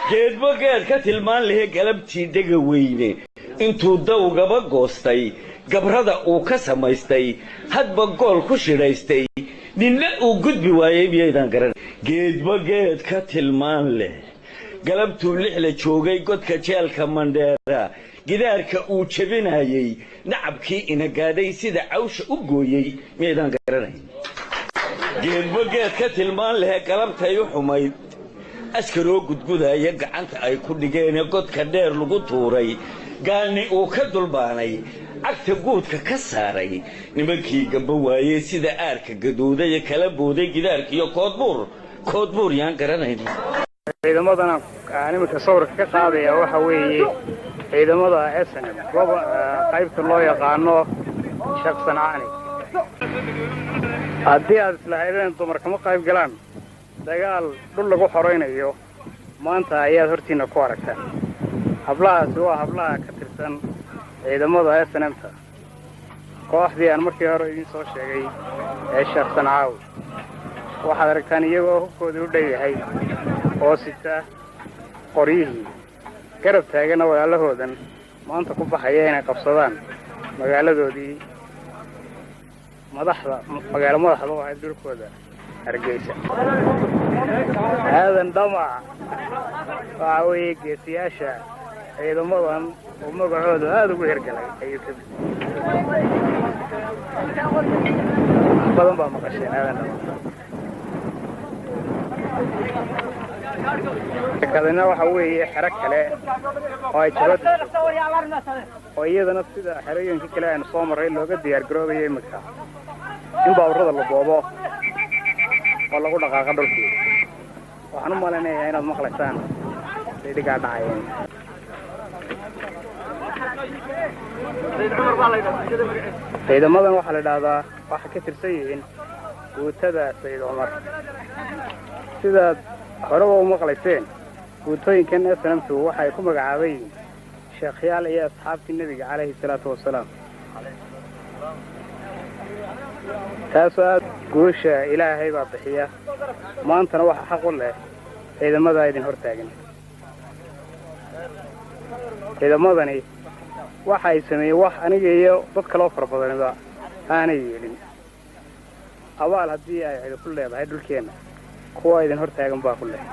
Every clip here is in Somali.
Geedba geed ka tilmaan lehe, galabtii Dhega Weyne intuu dawgaba goostay, gabrada uu ka samaystay, hadba gool ku shidhaystay, ninna uu gudbi waayey, miyaydaan garan? Geedba geed ka tilmaan leh, galabtuu Lixla joogay, godka jeelka Mandheera gidaarka uu jebinayey, nacabkii ina gaadhay sida cawsha u gooyey, miyaydaan garanayn? Geedba geed ka tilmaan lehe, galabtay u xumayd askaroo gudgudaya gacanta ay ku dhigeene, godka dheer lagu tuuray, gaalni uu ka dulbaanay, cagta guudka ka saaray, nimankii gamba waayey sida aarka gaduuday kala booday gidaarkiiyo Koodbuur, Koodbuur yaan garanayn? Ciidamadan aan iminka sawirka ka qaadaya waxa weeye ciidamada SNM, qaybta loo yaqaano Sheekh Sancaani. Haddii aad islahaydeen dumar kama qayb galaan dagaal dhul lagu xoraynayo, maanta ayaad hortiinna ku aragtaan. Hablahaasi waa hablaha ka tirsan ciidamada SNM-ta, kooxdii aan markii hore idiin soo sheegay ee Sheekh Sancaawi. Waxaad aragtaan iyagoo hubkoodii u dhan yahay oo sita qoryihii, garab taagana walaalahoodan maanta ku baxaya inay qabsadaan magaaladoodii madaxda, magaalo madaxda u ahayd dhulkooda, Hargeysa. Aadan Dhamac waxa weeye geesiyaasha ciidamadan oo magacoodu aada ugu hirgalay ayuu ka mid. Wax badan baa maqasheen Aadan Dhamac. Kadina waxa weeye xero kale oo ay jabad oo iyadana sida xerooyinkii kale aynu soo marray looga diyaar garoobayo iminka in baaburrada la boobo oo lagu dhaqaaqa dhulkii. Waxaan u malaynayaa inaad maqlaysaan dhigaa dhacayeen. Ciidamadan waxaa la idhaahdaa, waxay ka tirsan yihiin guutada Sayid Cumar. Sidaad horeba u maqlayseen, guutooyinkan SNMtu waxay ku magacaaban yihiin sheekhyaal iyo asxaabtii nebiga calayhi salaatu wasalaam, taasoo aad guusha Ilaahay baa bixiya. Maantana waxa xaq u leh ciidamadaa idin hor taagan. Ciidamadani waxa ay sameeyeen wax aniga iyo dad kaloo fara badaniba aanay yeelin. Abaal haddii ay cidi ku leedahay dhulkeenna, kuwa idin hor taagan baa ku leh.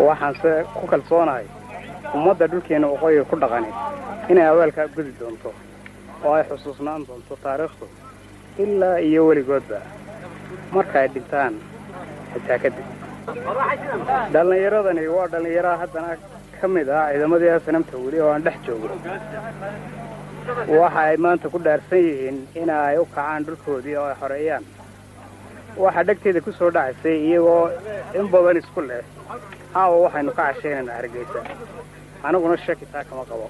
Waxaanse ku kalsoonahay ummadda dhulkeenna waqooyiga ku dhaqani inay abaalkaa gudi doonto oo ay xusuusnaan doonto taariikhdu ilaa iyo weligoodba marka ay dhintaan xitaa kadib. Dhallinyaradani waa dhallinyaro haddana ka mid ah ciidamadii SNMta weli oo aan dhex joogo. Waxa ay maanta ku dhaarsan yihiin in ay u kacaan dhulkoodii oo ay xoreeyaan. Waxaa dhegteeda ku soo dhacaysay iyagoo in badan isku leh, caawa waxaynu ka cashaynaynaa Hargeysa. Aniguna shaki taa kama qabo.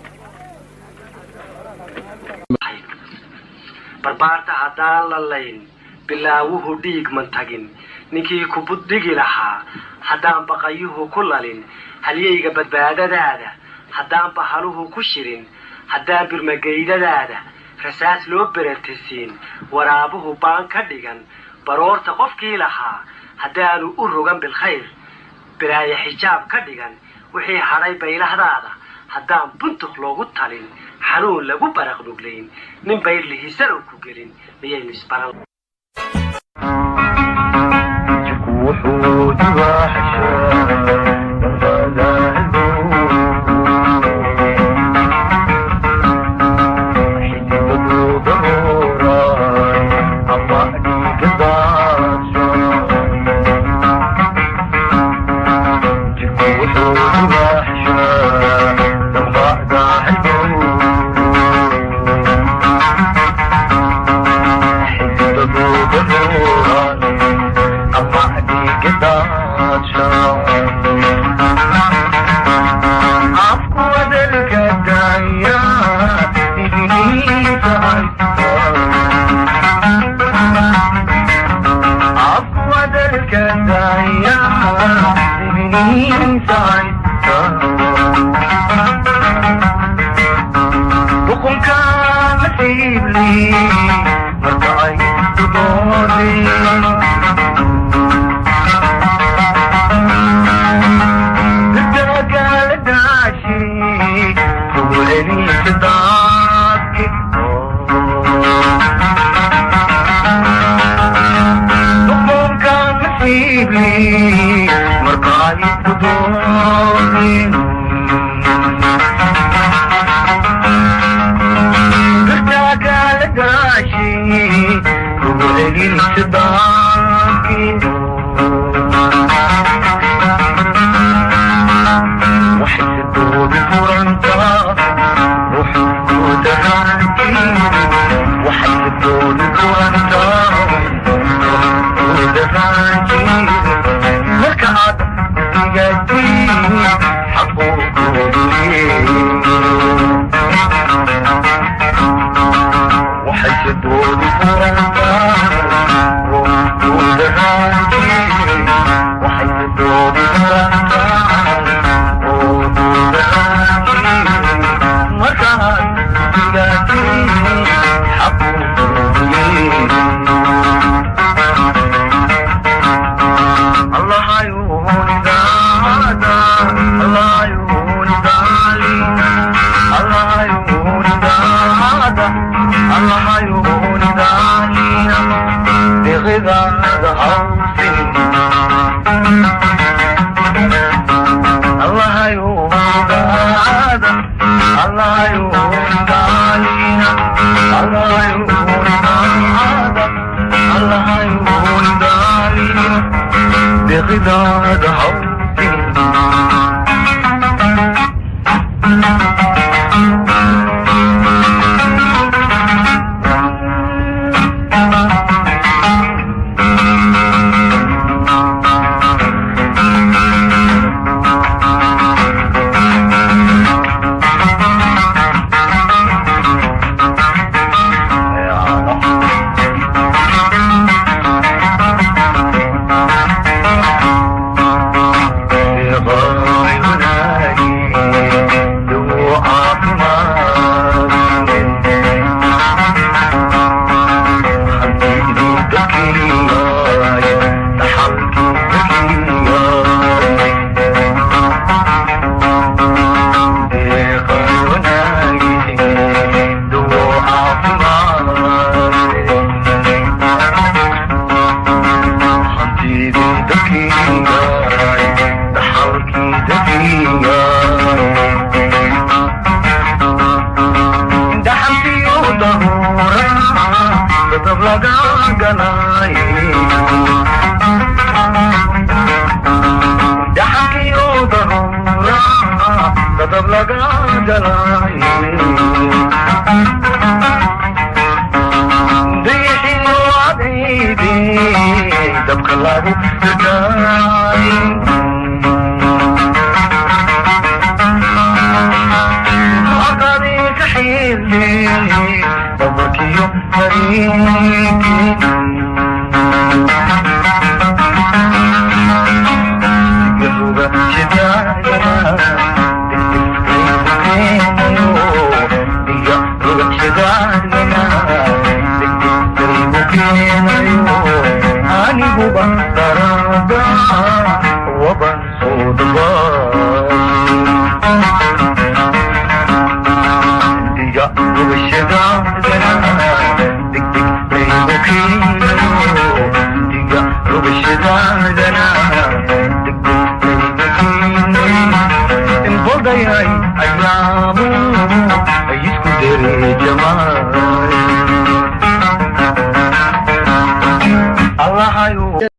Barbaarta haddaan la layn, bilaawuhu dhiig mantagin, ninkii kubuddhigi lahaa haddaan baqayuhu ku lalin, halyayga badbaadadaada haddaan bahaluhu ku shirin, haddaan birmageydadaada rasaas loo berantasiin, waraabuhu baan ka dhigan, baroorta qofkii lahaa haddaanu u rogan bilkhayr, biraaya xijaab ka dhigan, wixii hadhay baylahdaada haddaan buntuk loogu talin, xanuun lagu baraq nuglayn, nin bayrlihiisanow ku gelin, miyaynu isbaran? Wuxuu dibaaxshaa xididadu daruuray ama dhiiga daadsho. Jirku wuxuu dibaaxshaa damqacda halbow, xididadu daruuray ama dhiiga daadsho. Afku wadalka daaya digniisa haysta, afku wadalka daaya digniisa haysta, duqunka nasiibli. Marka ay dudoodeen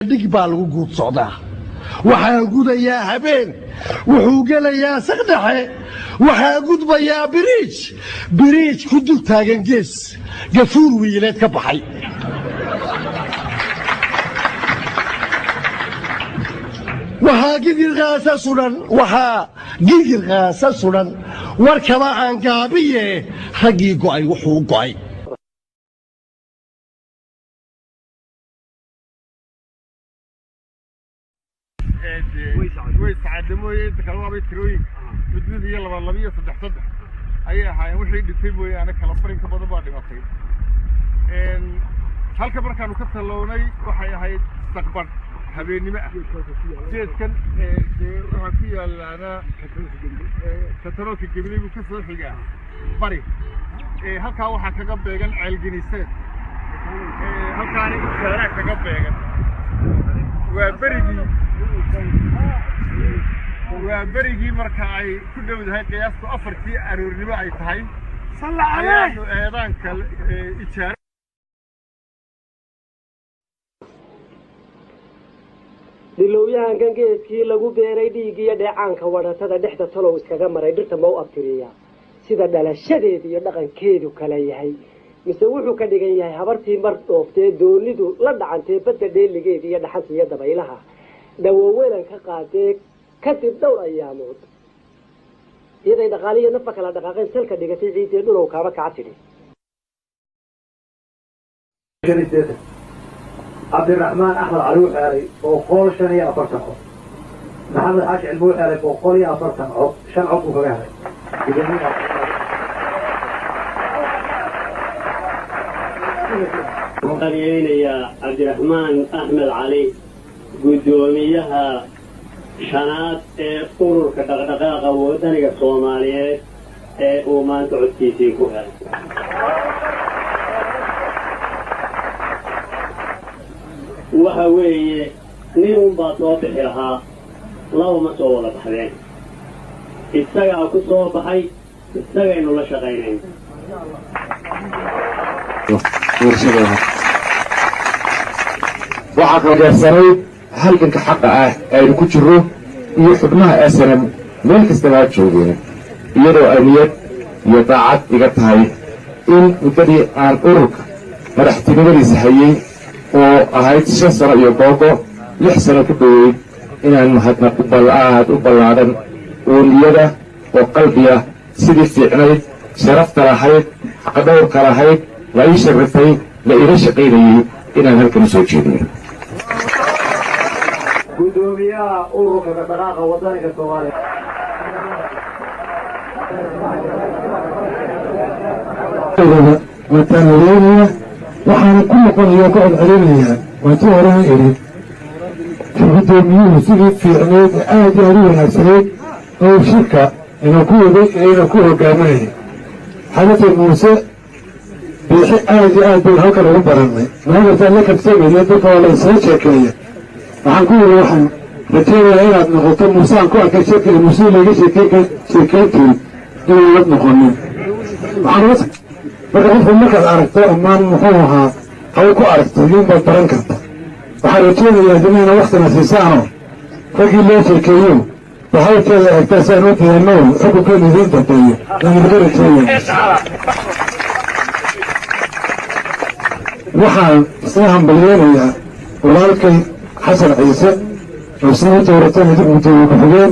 Dhig baa lagu guud socdaa, waxaa gudayaa habeen, wuxuu gelayaa saqdhexe, waxaa gudbayaa biriij, biriij ku dul taagan gees gafuur wiileed ka baxay. Waxaa gigir qaasa sudhan, waxaa gigir qaasa sudhan, warkaba aan gaabiye raggii go'ay wuxuu go'ay. Way sacaada mooye, inta kale waabay tirooyin mid mid iyo laba laba iyo saddex saddex ayay ahaayeen. Wixii dhintay mooyaane kala barin ka badan baa dhimatay. Halka markaanu ka tallownay waxay ahayd saqbadh habeennimo ah. Geedkan dee waxaa ku yaalaana kataroolka Gabiley buu ka soo xigaa bari. Halkaa waxaa kaga beegan Ceelginiseed, halkaana Ijaaraa kaga beegan. Waa berigii marka ay ku dhowdahay qiyaastu 4tii aroornimo ay tahay ayaanu eedaanka Ijaara. Dhilowyahankan geedkii lagu beeray dhiig iyo dheecaanka wadhatada dhexda talow iskaga maray, dhirta ma u abtiriyaa sida dhalashadeedu iyo dhaqankeedu kala yahay, mise wuxuu ka dhigan yahay habartii mar dhooftee doonidu la dhacantee badda dheeligeeda iyo dhaxanta iyo dabaylaha dhawowelan ka qaadee kadib dhowr ayaamood iyaday dhaqaaliyo nafa kala dhaqaaqeen salka dhigatay ciiddee dhulow kaaba kaca tidhi? 85. Cabdiraxmaan Axmed Cali wuxuu helay 145 cod. Maxamed Xaashi Cilmi wuxuu helay 140 cod, 5 cod buu kaga helay. Qaliyeynayaa Cabdiraxmaan Axmed Cali, guddoomiyaha shanaad ee Ururka Dhaqdhaqaaqa Wadaniga Soomaaliyeed ee uu maanta codkiisii ku helay. Waxa weeye nin unbaa soo bixi lahaa, laba ma soo wada baxdeen. Isagaa ku soo baxay, isagaynu la shaqaynayn. Waxaa kaloo gaarsanay halganka xaqa ah ee aynu ku jirro iyo xubnaha SNM meel kastaba ha joogeen, iyadoo ay niyad iyo daacad iga tahay in muddadii aan ururka madaxtinimadiisa hayey oo ahayd 5 sano iyo googo, 6 sano ku dhoweyd, inaan mahadnaq aad u ballaadhan oo niyada oo qalbiya sidii fiicnayd, sharafta lahayd, xaqadhowrka lahayd, la ii sharrifay, la iila shaqaynayey, inaan halkan u soo jeediyo. Guddoomiyaha Ururka Dhaqdhaqaaqa Wadaniga Soomaaliya. Waan taageeraya, waxaana ku noqonaya ku celcelinayaa waan tii horena idhi, guddoomiyuhu sidii fiicneyd ee aad iyo aad u wanaagsanayd oo shirka inuu ku waday ee inuu ku hogaaminayay Xasan Muuse Biixi, aad iyo aad baynu halkan ugu barannay. Maagartaan la kabsamaya dadka waa la isaga sheekeeya. Waxaan ku yidhi, waxaan rajaynayaa inaad noqoto Muuse aan ku arkay shirka iyo Muuse laga sheekeyn sheekeyntii inaanad noqonin. Waxaan marka qofku markaad aragto ammaan muxuu ahaa hawl ku aragto yuunbaad baran karta. Waxaan rajaynayaa adinayna waktina siisaano raggii loo sheekeeyo ba hawlkeeda aragtaa si aan u diyaano xukunkeenu idiin dambeeyo waan idinka rajeynaya. Waxaan isla hambalyeynayaa walaalkay Xasan Ciise oo isna u doorateen idinku gudoomiye ku-xigeen.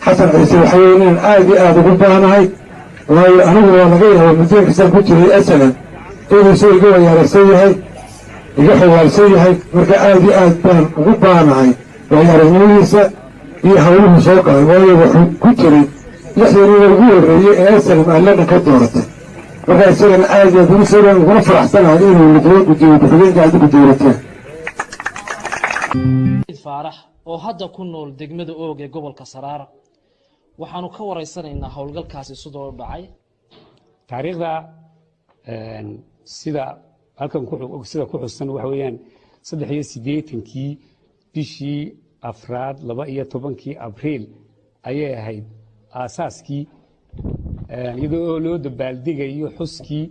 Xasan Ciise waxa weeye inaan aad iyo aada ugu baahnahay, waayo anigu waa laga yaaba muddooyin kastaan ku jiray asalan inuu soo iga wayaaragsan yahay, iga xogaalsan yahay. Marka aad iyo aad baan ugu baahnahay waayo aragnimadiisa iyo hawluhu soo galay, waayo wuxuu ku jiray lixdaniga ugu horreeyey ee SNM aan London ka dooratay. Marka isagana aad iyo aad ugu soo uguna faraxsanahay inuu noqdo gudoomiye ku-xigeenka adigu doorateen. Faarax oo hadda ku nool degmada Oog ee gobolka Saraar, waxaanu ka waraysanaynaa howlgalkaasi sidoo u dhacay. Taariikhda sida halkan sida ku xusan waxa weeyaan 83-kii bishii afraad 12-kii Abriil ayay ahayd aasaaskii, iyadoo loo dabaaldegayo xuskii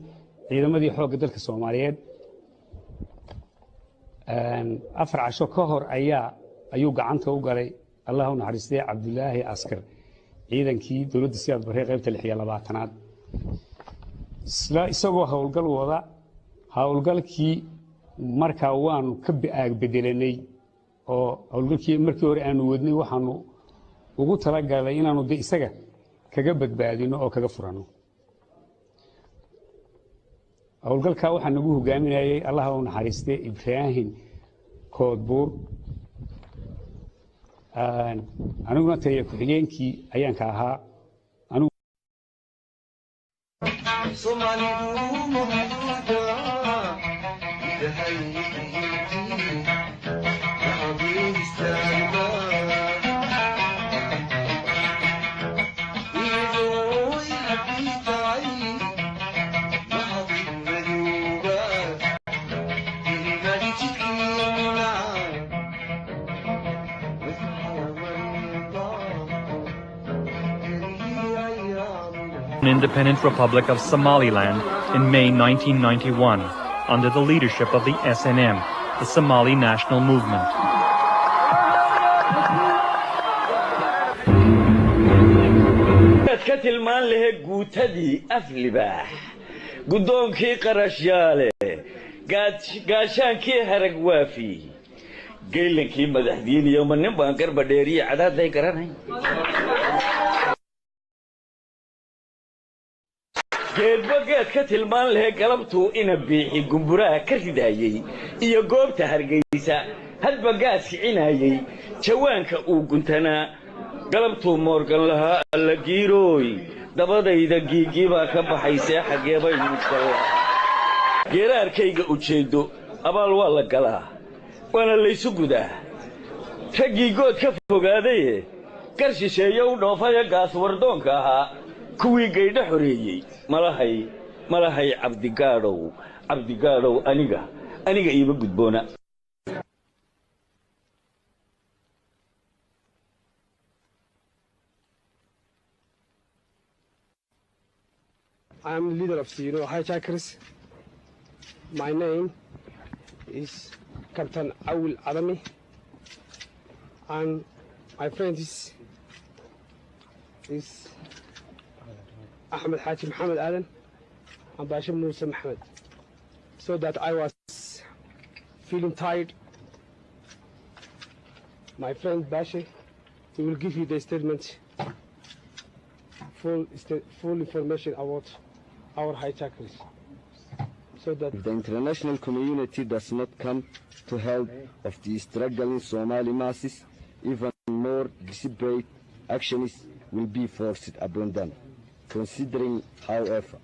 ciidamadii xoogga dalka Soomaaliyeed. 4 casho ka hor ayuu gacanta u galay, Allah u naxariistay, Cabdulaahi Askar ciidankii dowladda Siyaad Barre qaybta 26-aad, isla isagoo howlgal wada. Howlgalkii markaa waanu ka aag bedelanay oo howlgalkii markii hore aanu wadnay waxaanu ugu talagalay inaanu de isaga kaga badbaadino oo kaga furano. Howlgalkaa waxaa nagu hogaaminayay, Allah u naxariistay, Ibraahim Koodbuur, aniguna taliya ku-xigeenkii ayaan ka ahaa anigu. Soomaalidu Independent Republic of Somaliland in May 1991 under the leadership of the SNM, the Somali National Movement. Ad ka tilmaan lahe guutadii af libaax, guddoonkii qarashyaale, gaashaankii harag waafi, geylankii madaxdiiniyo ma nin baan garba dheeriye cadaadlay garanay. Geedbo geed ka tilmaan lahe galabtuu ina biixi gumburaha ka ridaayey iyo goobta Hargeysa hadba gaas kicinayey jawaanka uu guntanaa galabtuu Moorgan lahaa alla giirooy dabadayda giigii baa ka baxaysee xaggee baynu gallaa. Geeraarkayga ujeeddo abaal waa la galaa waana laysu gudaa. Raggii good ka fogaadaye gar shisheeye u dhoofaya gaas wardoonka ahaa kuwii gaydho xoreeyey malahay malahay Cabdigaadhow Cabdigaadhow aniga aniga iima gudboona. I am the leader of the hijackers. My name is Captain Awil Adami, and my friend is Ahmed Haji Muhammad Adan and Bashir Musa Muhammad. So that I was feeling tired. My friend Bashir, he will give you the statement, full information about our hijackers. So that if the international community does not come to help of the struggling Somali masses, even more desperate actions will be forced upon them. Considering, however,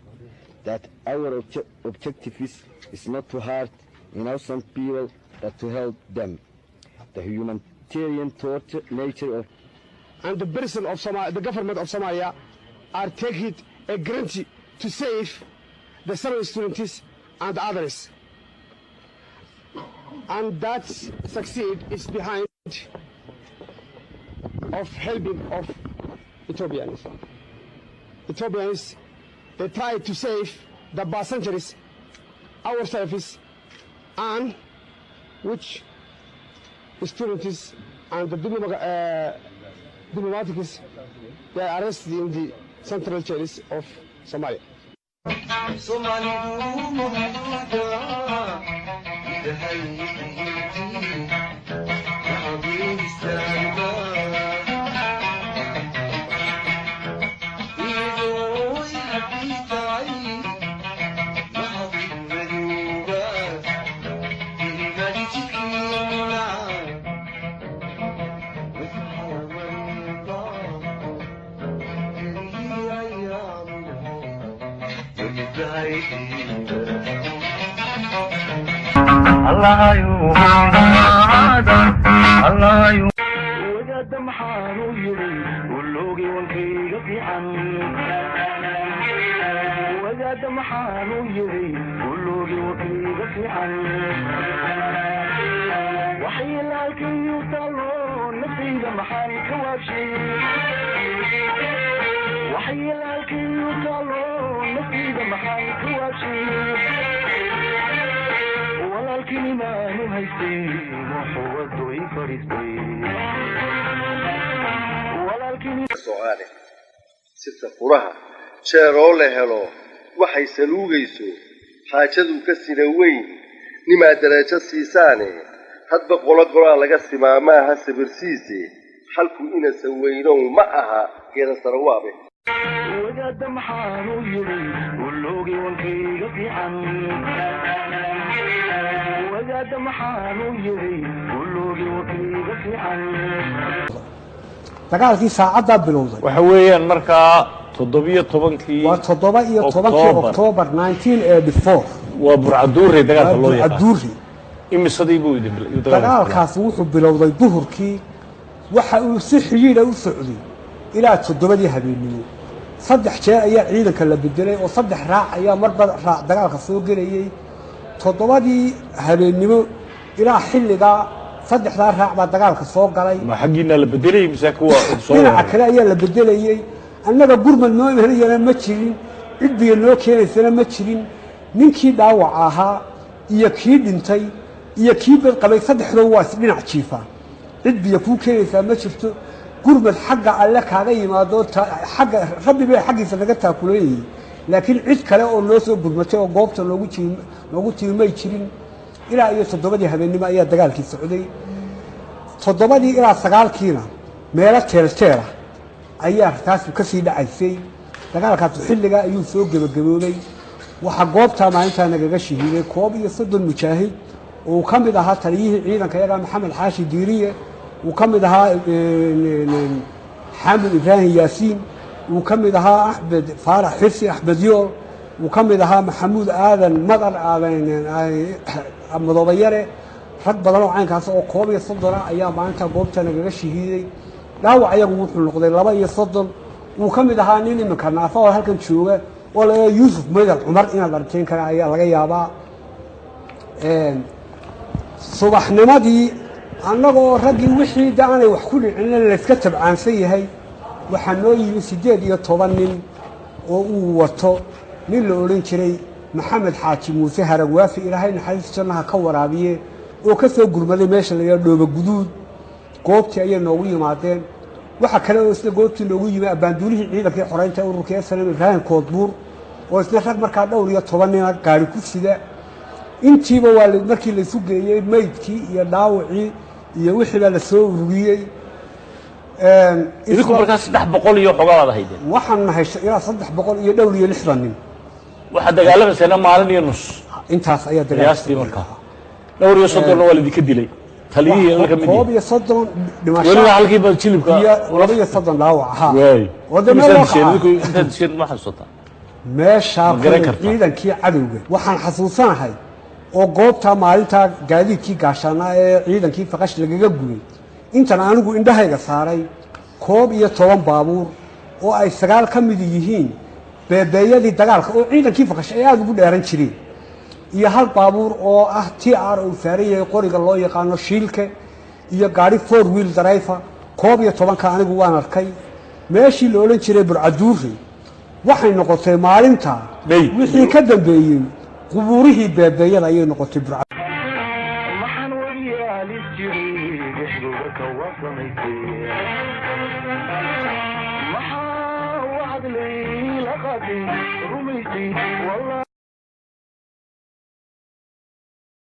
that our objective is not to hurt innocent people, but to help them. The humanitarian torture nature of and the person of Somalia, the government of Somalia, are taking a guarantee to save the seven students and others. And that succeed is behind of helping of Ethiopians. Ethiopians, they try to save the passengers, our service, and which students and the diplomatics, they are arrested in the central jails of Somalia. Wadaada maxaanu yidhi uloogi wankayga fiican, wadaada maxaanu yidhi uloogi wankayga fiican, waxyeelaalkayu taalo naftayda maxaan ka waabshay, waxyeelaalkayu taalo naftayda maxaan ka waabshay, walaalkinimaanu haystay muxuu ii fadhiistay. Soomaali sirta furaha jeeroo la helo waxay saluugayso xaajadu ka sina weyn nimaa darajo siisaane hadba qolo golaa laga simaa maaha sabirsiise xalku ina saweynow ma aha geeda sarawaabe. Wadaada maxaanu yidhi uloogi wankayga fiican, wadaada maxaanu yidhi uloogi wankayga fiican. Dagaalkii saacaddaa bilowday waxa weeyaan markaa 17-kii waa 17-kii October 1984. Waa Burcaduuri dagaalka loo yaqaan. Burcaduuri. Imisadii buu idin dagaalkaas wuxuu bilowday duhurkii, waxa uu si xidhiidha u socday ilaa 7dii habeennimo. 3 jeer ayaa ciidanka la bedelay oo 3 raac ayaa marba raac dagaalka soo gelayey. 7dii habeennimo ilaa xilligaa 3daa raac baa dagaalka soo galay. Ma xaggiina la bedelayay mise kuwa soo dhinaca kale ayaa la bedelayey? Annaga gurmad noo imanayana ma jirin, cidbiga noo keenaysana ma jirin. Ninkii dhaawaca ahaa iyo kii dhintay iyo kii badqabay 3doo waa isdhinac jiifaa, cidbiya kuu keenaysaa ma jirto. Gurmad xagga alle kaaga yimaado, xagga rabbi bay xaggiisa naga taakulanayay, laakiin cid kale oo noo soo gurmatay oo goobta noogu timi may jirin. Ilaa iyo 7dii habeennimo ayaa dagaalkii socday. 7dii ilaa 9kiina meelo teelteela ayaa taasu ka sii dhacaysay. Dagaalkaasu xilligaa ayuu soo gebagaboobay. Waxaa goobtaa maalintaa nagaga shahiiday 31 mujaahid oo uu ka mid ahaa taliyihii ciidanka yagaa Maxamed Xaashi Diiriye, uu ka mid ahaa Xaamud Ibraahim Yaasiin, uu ka mid ahaa Axmed Faarax Xirsi Axmed Yool, uu ka mid ahaa Maxamuud Aadan Madar Aadan Madoobayare. Rag badan oo caynkaas oo 31 ayaa maalintaa goobta nagaga shahiiday. Dhaawac ayagu wuxuu noqday 32. Uu ka mid ahaa nin iminka naafa oo halkan jooga oo la Yuusuf Maydal Cumar, inaad aragteen kara ayaa laga yaabaa. Subaxnimadii annagoo raggii wixii de aanay wax ku dhicin layska tabcaansan yahay, waxaa noo yimi 18 nin oo uu wato nin la odhan jiray Maxamed Xaaji Muuse Haragwaafi, Ilaahay naxariis jannaha ka waraabiye, oo ka soo gurmaday meesha la yidhaha Dhooba Guduud. Goobtii ayay noogu yimaadeen. Waxaa kale oo isna goobtii noogu yimi abbaanduulihii ciidankii xoreynta ururka SNM Ibraahim Koodbuur, oo isna rag markaa dhowr iyo toban nina gaari ku sida. Intiiba waa markii laysu geeyey maydkii iyo dhaawacii iyo wixii baa la soo ururiyey. Idinku markaa 300 iyo xogaa baad ahaydeen? Waxaan nahay ilaa 300 iyo dhowr iyo 60 nin. Waxaad dagaalamaysana maalin iyo nus intaas ayaa qiyaastii. Markaa dhowr iyo soddonna waa laidinka dilay, taliyihii la ka mid 31 dhimasho, weliba halkii baa jilibka iyo 32 dhaawac ahaa. Oo de meel loo kacaa intaad disheen ma xasuusataa? Meeshaa ciidankii cadowga waxaan xasuusanahay oo goobtaa maalintaa gaadiidkii gaashaanaa ee ciidankii Faqash lagaga gubay, intan anigu indhahayga saaray 11 baabuur oo ay 9 ka mid yihiin beebeeyadii dagaalka oo ciidankii Faqash ay aada ugu dheeran jireen, iyo hal baabuur oo ah TR uu saaran yahay qoriga loo yaqaano shiilke, iyo gaari 4 wheel driver. 11ka anigu waan arkay. Meeshii la odhan jiray Burcaduure waxay noqotay maalinta wixii ka dambeeyey qubuurihii beebeeyada ayay noqotay Burca. Maxaan webiyaalis jiray dhexdooda ka wasamaysay? Maxaa wacd layla qaatay rumaysay?